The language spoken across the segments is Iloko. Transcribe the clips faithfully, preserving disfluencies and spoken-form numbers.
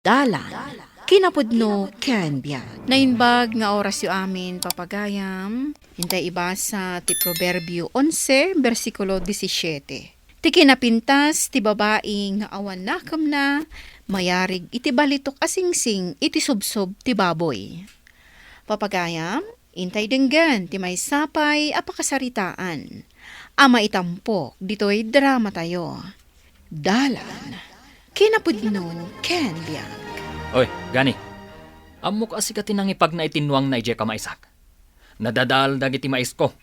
Dalan, kinapudno ken biag. Naimbag nga orasyo amin, papagayam. Intay ibasa ti Proverbio onse, bersikulo disisiete. Ti kinapintas ti babai nga awan nakemna, mayarig iti balitok a singsing iti subsob ti baboy. Papagayam, intay denggen ti maysa pay a pakasaritaan a maitampok ditoy dramatayo. Dalan, kinapudno ken biag. Oy, gani. Ammok a sika ti nangipagna iti nuangna idiay kamaisak. Nadadaal dagiti maisko.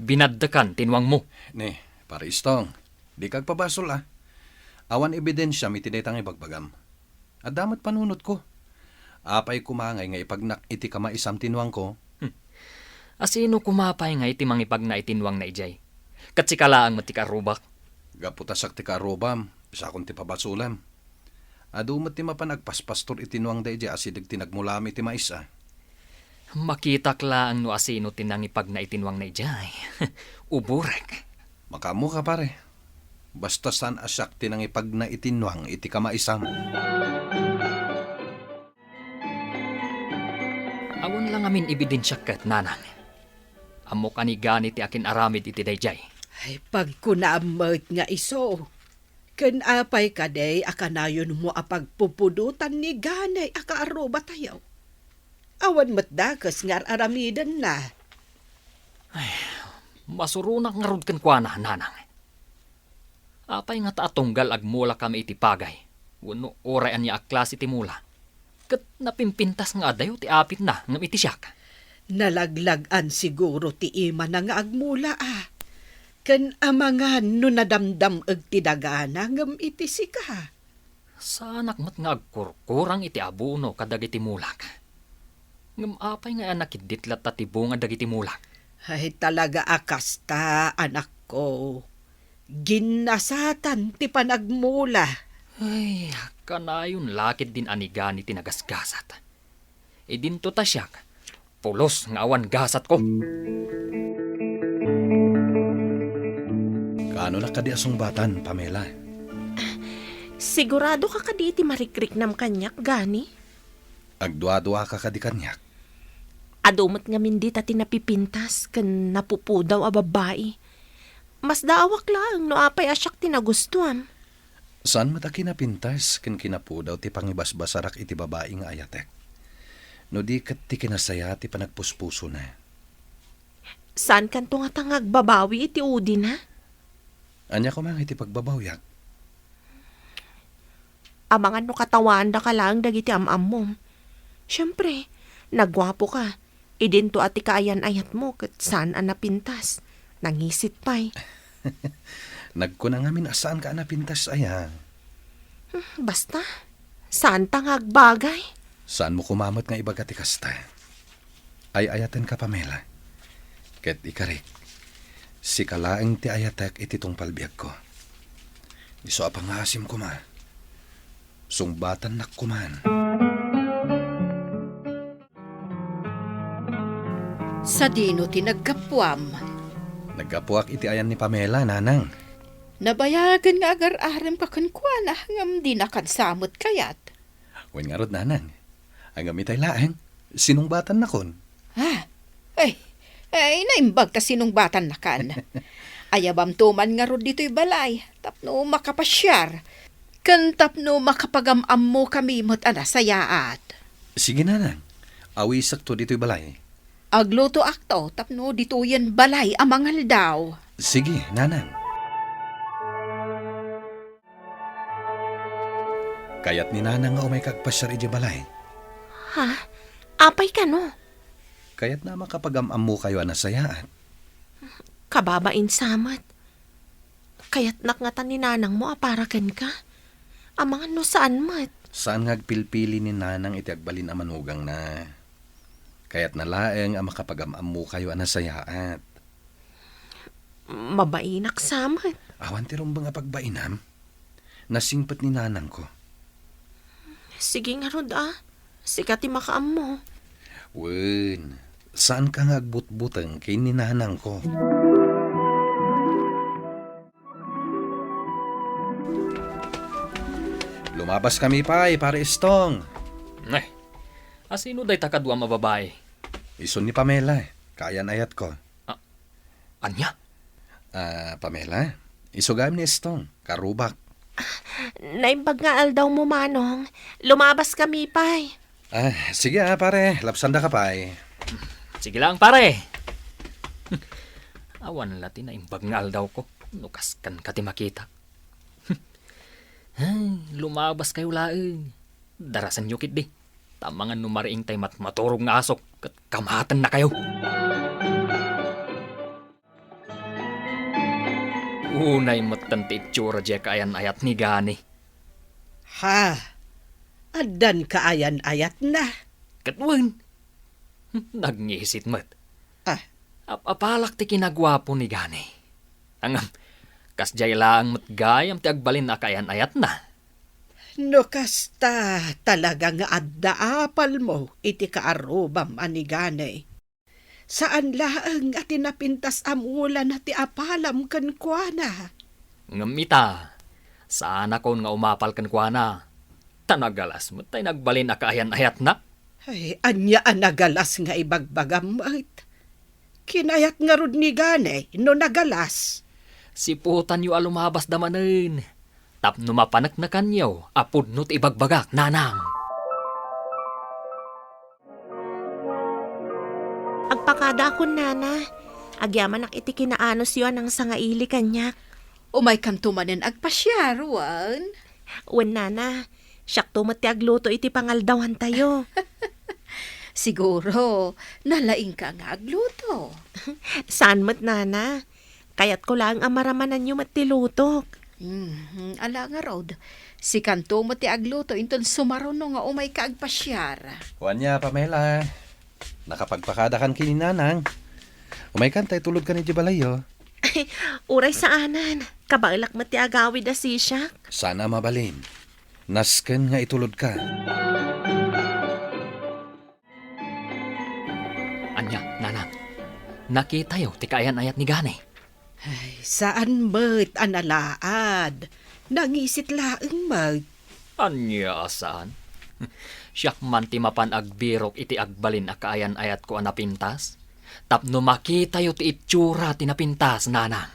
Binaddekan ti nuangmo. Ni, Pare Istong, dika agpabasol a. Awan ebidensiam iti dayta nga ibagbagam. Adda met panunotko. Apay koma ngay nga ipagnak iti kamaisam ti nuangko? Hmm. Asino koma pay ngay ti mangipagna iti nuangna idiay? Ket sika laeng met ti kaarrubak. Gapu ta siak ti kaarrubam, siakon ti pabasolem. Adu met ti mapan agpaspastor iti nuangda idiay asideg ti nagmulam iti mais a. Makitak laeng no asino ti nangipagna iti nuangna idiay. Uborek. Makaammoka, pare. Basta saan a siak ti nangipagna iti nuang iti kamaisam. Awan la ngamin ebidensia ket, nanang. Ammok a ni Gani ti akin-aramid iti daydiay. Ay, pagkunaam met nga isu. Ken apay kadi a kanayonmo a pagpupudotan ni Gani a kaarrubatayo? Awan met dakes nga ar-aramidenna. Ay, masuronak ngarud kenkuana, nanang. Apay ngata a tunggal agmulakami iti pagay, wenno uray ania a klase ti mula? Ket napimpintas nga adayo ti apitna ngem iti siak. Nalaglag-an siguro ti imana nga agmula a. Ken amangan no nadamdam-eg ti dagana ngem iti sika. Saanak met nga agkurkurang iti abono kadagiti mulak. Ngem apay nga ania kiddit latta ti bunga dagiti mulak? Ay, talaga a kasta, anakko. Ginnasatan ti panagmula. Ay, kanayon la ketdin a ni Gani ti nagasgasat. Idinto ta siak, pulos nga awan gasatko. Kaanonak kadi a sungbatan, Pamela? Siguradoka kadi iti marikriknam kaniak, Gani? Agduaduaka kadi kaniak? Adu met ngamin dita ti napipintas ken napupudaw a babbai. Masdaawak laeng no apay a siak ti nagustuam. Saan met a kinapintas ken kinapudaw ti pangibasbasarak iti babai nga ayatek, no di ket ti kinasayaat ti panagpuspusona. Saankanto ngata nga agbabawi iti udina? Ania koma nga iti pagbabawiak? Amangan no katawaandaka laeng dagiti am-ammom. Siempre, naguapoka. Idinto a ti kaayan-ayatmo ket saan a napintas. Nangisit pay. Nagkuna ngamin a saanka a napintas aya. Hmm, basta, saanta nga agbagay. Saanmo koma met nga ibaga ti kasta. Ay-ayatenka, Pamela. Ket ikarik, sika laeng ti ayatek iti tungpal biagko. Isu a pangngaasim koma, sungbatannak koman. Sadino ti naggapuam? Naggapuak iti ayan ni Pamela, nanang. Nabayagen nga agar-aremka kenkuana, ngem dinakan sa met kayat. Wen ngarud, nanang. Ngem itay laeng, sinungbatannakon. Ah, ay, ay, naimbag ta sinungbatannakan. Ayabamto man ngarud ditoy balay, tapno makapasiar, ken tapno makapagam-ammokami met a nasayaat. Sige, nanang. Awisekto ditoy balay. Aglutoakto tapno ditoyen balay a mangaldaw. Sige, nanang. Kayat ni nanang nga umayka agpasiar idiay balay. Ha? Apay kano? Kayatna a makapagam-ammokayo a nasayaat. Kababain sa met. Kayatnak ngata ni nanangmo a para kenka. Amangan no saan met. Saan nga agpilpili ni nanang iti agbalin a manugangna. Kayatna laeng a makapagam-ammokayo a nasayaat. Mabainak sa met. Awan ti rumbeng a pagbainam. Nasingpet ni nanangko. Sige ngarud a. Sika ti makaammo. Wen, saanka nga agbutbuteng ken ni nanangko. Lumabaskami pay, Pare Istong. Ay, asino dayta kaduam a babai? Isu ni Pamela, kaayan-ayatko. Ah, ania? Ah, Pamela, isu gayam ni Istong, karubak. Naimbag nga aldawmo, Manong. Lumabaskami pay. Ah, sige, ah, pare, lapsandaka pay. Sige lang, pare. Awan la ti naimbag nga aldawko. No kaskan ka ti makita. Ay, lumabaskayo laeng. Darasenyo ketdi. Ta amangan no mariingtay matmaturog nga asok, ket kamatennakayo. Unay metten ti itsura diay kaayan-ayat ni Gani. Ha? Addan kaayan-ayatna? Ket wen. Nagngisit met. Ah. Ap-apalak ti kinaguapo ni Gani. Ngem, kasdiay laeng met gayam ti agbalin a kaayan-ayatna. No kasta, talaga nga adda apalmo iti kaarrubam a ni Gani. Saan laeng a ti napintas a mulana ti apalam kenkuana. Ngem ita, saanakon nga umapal kenkuana. Ta nagalas met tay nagbalin a kaayan-ayatna. Ay, ania a nagalas nga ibagbagam met? Kinayat ngarud ni Gani no nagalas? Siputanyo a lumabasda manen. Tapno mapaneknekanyo a pudno ti ibagbagak, nanang. Agpakadaakon, nana. Agyamanak iti kinaanusyo a nangsangaili kaniak. Umaykanto manen agpasiar, wen? Wen, nana. Siakto met ti agluto iti pangaldawantayo. Siguro, nalaingka nga agluto. Saan met, nana. Kayatko laeng a maramananyo met ti lutok. Mhm, ala ngarud. Sikanto met ti agluto inton sumaruno nga umayka agpasiar. Wen, nia, Pamela. Nakapagpakadakan ken ni nanang. Umaykan ta itulodkan idiay balayyo. Uray saanen. Kabaelak met ti agawid a sisiak. Saan a mabalin. Nasken nga itulodka. Ania, nanang? Nakitayo ti kaayan-ayat ni Gani? Ay, saan met a nalaad. Nangisit laeng met. Ania a saan? Siak man ti mapan agbirok iti agbalin a kaayan-ayatko a napintas. Tapno makitayo ti itsura ti napintas, nanang.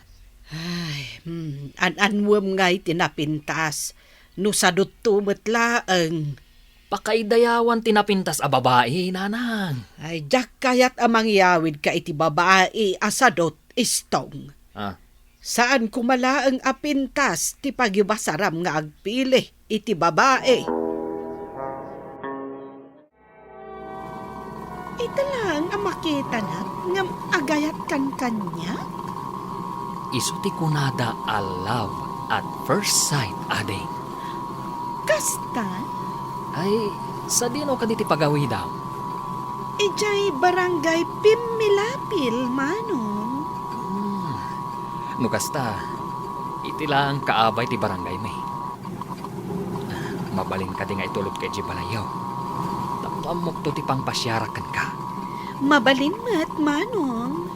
Ay, hmm, an-anwem ngay ti napintas. No sadutto met laeng. Pakaidayawan ti napintas a babai, nanang. Ay, diak kayat a mangyawidka iti babai a sadut, Istong. Ah. Saan koma laeng a pintas ti pagibasaram nga agpili iti babai. Ita laeng a makitanak ngem agayatkan kaniak? Isu ti kunada a love at first sight, ading. Kasta? Ay, sadino kadi ti pagawidam? Idiay Barangay Pimmilapil, Manong. Hmm. No kasta, iti laeng kaabay ti barangaymi. Mabalin kadi nga itulodka idiay balayyo? Tapno ammokto ti pangpasiarak kenka. Mabalin met, Manong.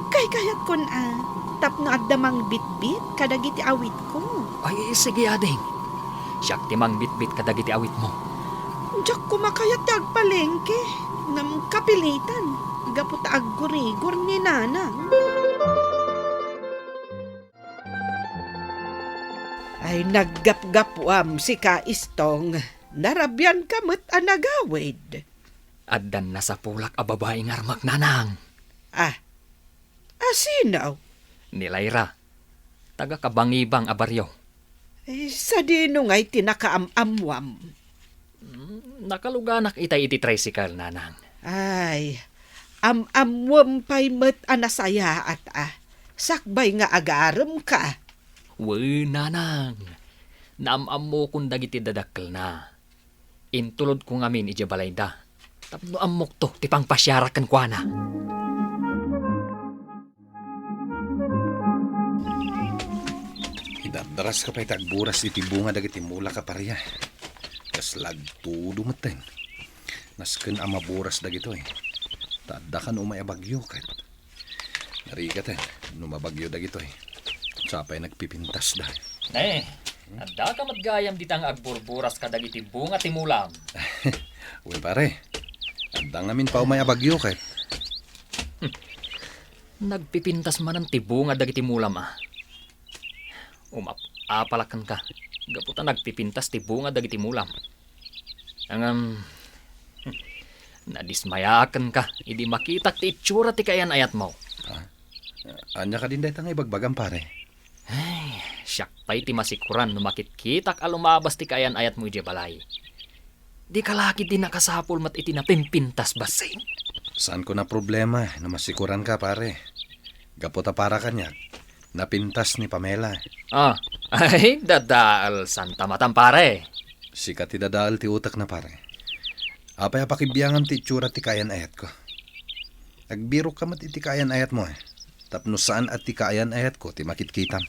Kaykayatkon a, tapno adda mangbitbit kadagiti awitko. Ay, sige, ading. Siak ti mangbitbit kadagiti awitmo. Diak koma kayat ti agpalengke, ngem kapilitan, gapu ta aggurigor ni Nanang. Ay, naggapgapuam sika, Istong. Narabianka met a nagawid. Addan nasapulak a babai nga armak, Nanang. Ah, asino? Ni Lyra. Taga Kabangibang a baryo. Eh, sadino ngay ti nakaam-ammuam? Mm, nakaluganak itay iti tricycle, Nanang. Ay, am-ammuem pay met a nasayaat a. Sakbay nga agaremka. Wen, Nanang. Naam-ammokon dagiti dadakkelna. Intulodko ngamin idiay balayda. Tapno ammokto ti pangpasiarak kenkuana. Idardaraska pay ti agburas iti bunga dagiti mulak a paria. Kasla agtudo metten. Nasken a maburas dagitoy. Ta adda kan umay a bagyo ket narigaten no mabagyo dagitoy. Sapay nagpipintasda. Eh, Addaka met gayam dita nga agburburas kadagiti bunga ti mulam. Wen, pare. Adda ngamin paumay a bagyo ket. Nagpipintas manen ti bunga dagiti mulam, a. Umap-apalak kenka, gapu ta nagpipintas ti bunga dagiti mulam. Ngem, nadismayaak kenka idi makitak ti itsura ti kaayan-ayatmo. Ha? Ania kadin dayta nga ibagbagam, pare? Ay, siak pay ti masikuran no makitkitak a lumabas ti kaayan-ayatmo idiay balay. Dika la ketdi nakasapul met iti napimpintas bassit. Saanko a problema no masikuranka, pare. Gapu ta para kaniak, napintas ni Pamela. Ah, ay, dadael, santa matam, pare. Sika ti dadael ti utekna, pare. Apay a pakibiangam ti itsura ti kaayan-ayatko? Agbirokka met iti kaayan-ayatmo, eh. Tapno saan a ti kaayan-ayatko ti makitkitam.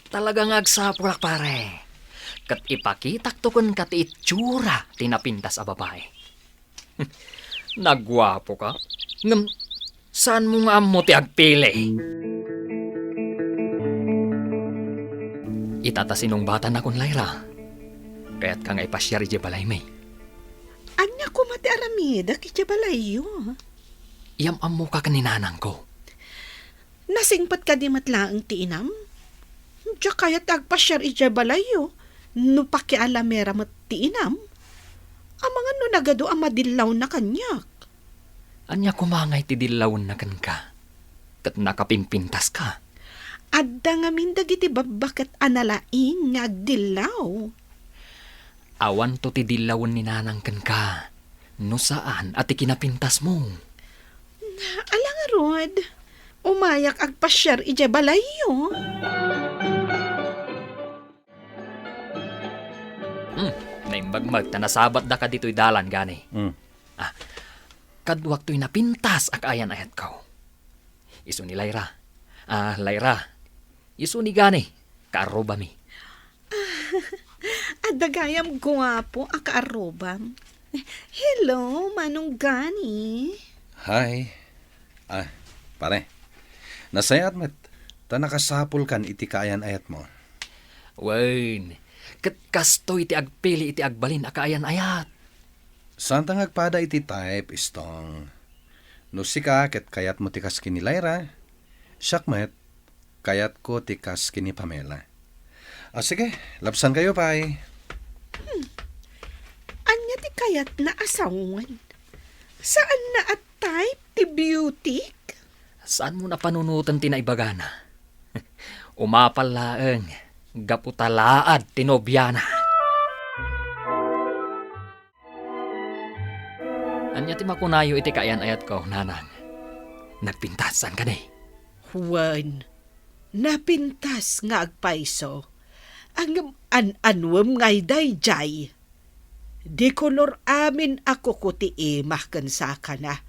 Talaga nga agsapulak, pare. Ket ipakitakto kenka ti itsura ti napintas a babai. Naguapoka, ngem saanmo nga ammo ti agpili. Ita ta sinungbatanakon, Lyra. Kayatka nga ipasiar idiay balaymi. Ania koma ti aramidek idiay balayyo? Iyam-ammoka ken ni nanangko. Nasingpet kadi met laeng ti inam? Diak kayat agpasiar idiay balayyo no pakialamera met ti inam. Amangan no nagadu a madillawna kaniak. Ania koma ngay ti dillawenna kenka? Ket nakapimpintaska. Adda ngamin dagiti babbaket a nalaing nga agdillaw. Awanto ti dillawen ni nanang kenka no saan a ti kinapintasmo. Ala ngarud, umayak agpasiar idiay balayyo. Hmm, naimbag met ta nasabatdaka ditoy dalan, gani. Hmm. Ah, kaduak toy napintas a kaayan-ayatko. Isu ni Lyra. Ah, Lyra. Isu ni Gani, kaarrubami. Adda gayam guapo a kaarrubam. Hello, Manong Gani. Hi. Ah, pare. Nasayaat met, ta nakasapulkan iti kaayan-ayatmo. Wen, ket kastoy ti agpili iti agbalin a kaayan-ayat. Saanta nga agpada iti type, Istong. No sika ket kayatmo ti kas ken ni Lyra, siak met, kayatko ti kas ken ni Pamela. Ah, sige, lapsankayo pay. Hmm. Ania ti kayatna a sawen? Saanna a type ti beauty? Saanmo a panunoten ti naibagana? Umapal laeng, gapu ta laad ti nobiana. Ania ti makunayo iti kaayan-ayatko, nanang? Nagpintas, saan kadi? Wen, napintas nga agpayso. Ngem an-anuem ngay daydiay? Di kolor amin a kuko ti ima ken sakana,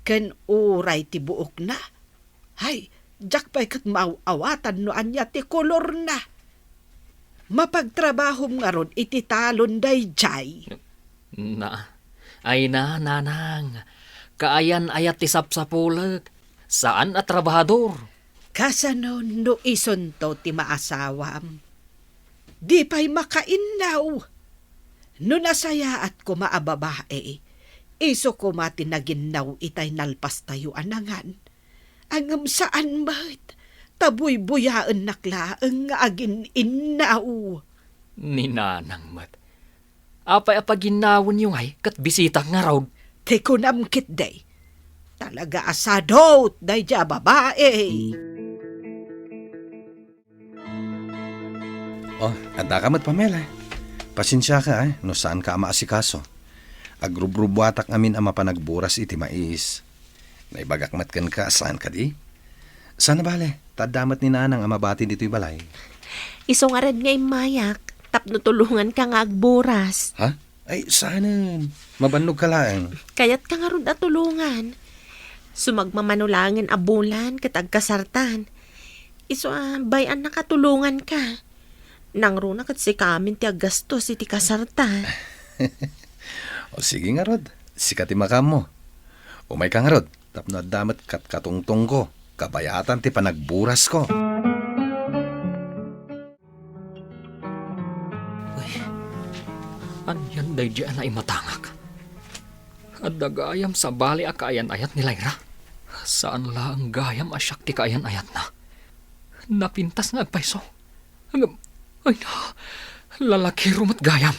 ken uray ti buokna. Hay, diak pay ket maaw-awatan no ania ti kolorna. Mapagtrabahom ngarud iti talon daydiay. Na, ay na, nanang. Kaayan-ayat ti sapsapulek. Saan a trabahador. Kasano no isunto ti maasawam? Di pay makainnaw. No nasayaat koma a babae, isu koma ti naginnaw itay nalpastayo a nangan. Ngem saan met, ta buybuyaennak laeng nga agin-innaw. Ni nanang met. Apay a paginnawenyo ngay ket bisitak ngarud? Ti kunam ketdi, talaga a sadot daydiay a babae. Oh, addaka met, Pamela. Pasensiaka, ah, no saanka a maasikaso. Agrubrubuatak amin a mapan agburas iti mais. Naibagak met kenka, saan kadi? Saan a bale, ta adda met ni nanang a mabati ditoy balay. Isu ngarud nga immayak, tapno tulonganka nga agburas. Ha? Ay, saanen. Mabannogka laeng. Kayatka ngarud a tulongan. Sumagmamano laengen a bulan ket agkasartan. Isu a, bay-annaka a tulonganka. Nangruna ket sika amin ti aggastos iti kasarta. O sige ngarud, sika ti makaammo. Umayka ngarud, tapno adda met katkatungtongko, kabayatan ti panagburas ko. Daydiay a naimatangak. Adda gayam sabali a kaayan-ayat ni Lyra. Saan laeng gayam a siak ti kaayan-ayatna. Napintas nga agpayso. Ngem, ay na, lalakiro met gayam.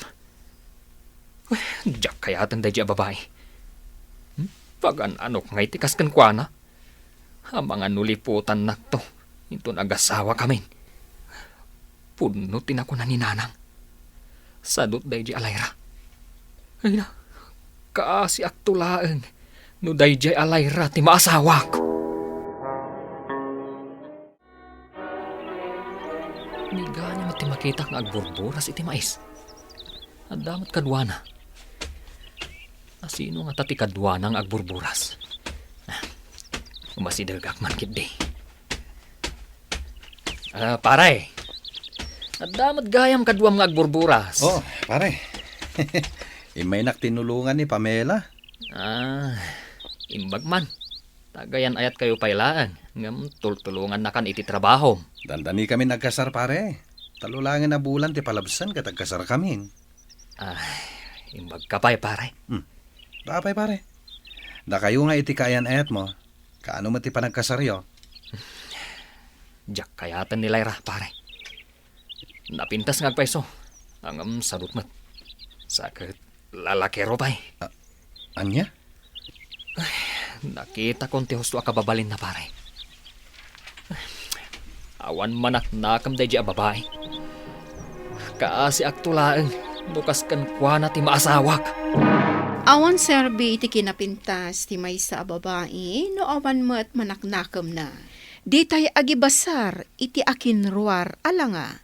Uy, diak kayaten daydiay a babai. Hmm? Pagan-anok ngay ti kas kenkuana? Amangan no liputannakto inton agasawakamin. Pudno ti nakuna ni Nanang. Sadut daydiay a Lyra. Ay na, kaasiakto laeng no daydiay a Lyra ti maasawak. Ni Gani met ti makitak nga agburburas iti mais. Adda met kaduana. Asino ngata ti kaduana nga agburburas? Ah, umasidegak man ketdi. Ah, pare. Adda met gayam kaduam nga agburburas. Oh, pare. Immaynak tinulongan ni Pamela. Ah, imbag man. Tagayan-ayatkayo pay laeng, ngem tultulongannakan iti trabahom. Dandanikamin agkasar, pare. Tallo laengen a bulan ti palabsen ket agkasarkamin. Ah, imbagka pay, pare. Hmm. Apay, pare? Dakayo nga iti kaayan-ayatmo, kaano met ti panagkasaryo? Diak kayaten ni Lyra, pare. Napintas nga agpayso. Ngem sadut met. Sa ket lalakiro pay. A-, ania? Nakitakon ti husto a kababalinna, pare. Awan manaknakem daydiay a babai. Kaasiakto laeng no kas kenkuana ti maasawak. Awan serbi iti kinapintas ti maysa a babai no awan met manaknakemna. Ditay agibasar iti akinruar a langa.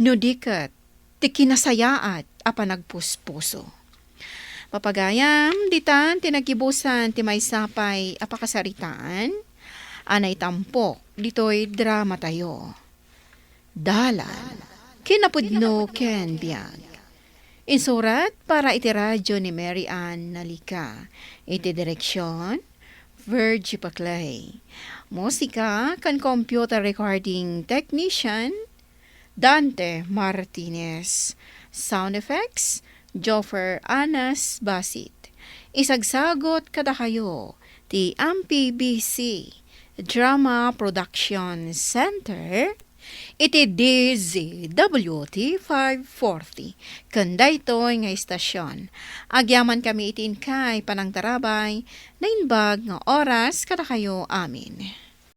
No di ket, ti kinasayaat a panagpuspuso. Papagayam, ditan ti naggibusan ti maysa pay a pakasaritaan a naitampok ditoy dramatayo. Dalan, kinapudno ken biag. Insurat para iti radyo ni Mary Ann Nalica. Iti direksyon, Virgie Paclay. Musika ken computer recording technician, Dante Martinez. Sound effects, Joffer Anas Basit. Isagsagot kadakayo ti M P B C Drama Production Center iti D Z W T five forty ken daytoy nga istasion. Agyamankami iti inkay panangtarabay, naimbag nga oras kadakayo amin.